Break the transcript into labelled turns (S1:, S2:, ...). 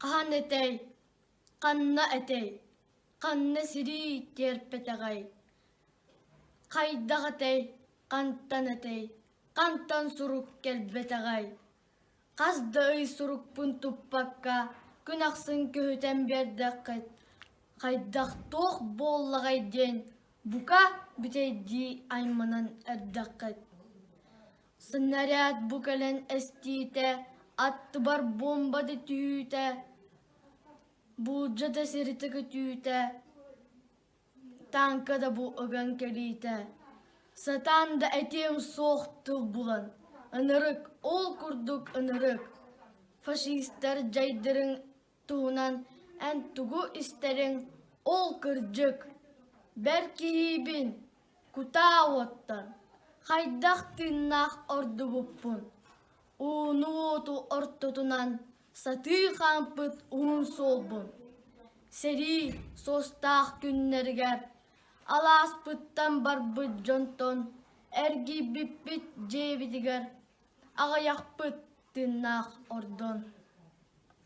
S1: Хаһан этэй, ханна этэй, ханна сирии тиэрпэтэҕэй? Хайдах этэй, хантан этэй, хантан сурук кэлбэтэҕэй? Хас да ый сурукпун туппакка, күн ахсын көһүтэн биэрдэххит, хайдах туох буоллаҕай диэн бука бүтэйдии айманан эрдэххит. Снаряд бу кэлэн эстиитэ, аттыбар буомба да түһүүтэ, буулдьа да сиритэ көтүүтэ, Тааҥка да бу ыган кэлиитэ, сатаан да этиэм суох тыл булан, ынырык, ол курдук ынырык, фашистар дьайдарын туһунан эн тугу истэриҥ, ол кырдьык. Бэр киһибин, кутаа уоттан, хайдах тыыннаах ордубуппун, ууну-уоту ортотунан сатыы хаампыт уһун суолбун сэрии суостаах күннэригэр алааспыттан барбыт дьонтон эргийбиппит дьиэбитигэр аҕыйахпыт тыыннаах ордон.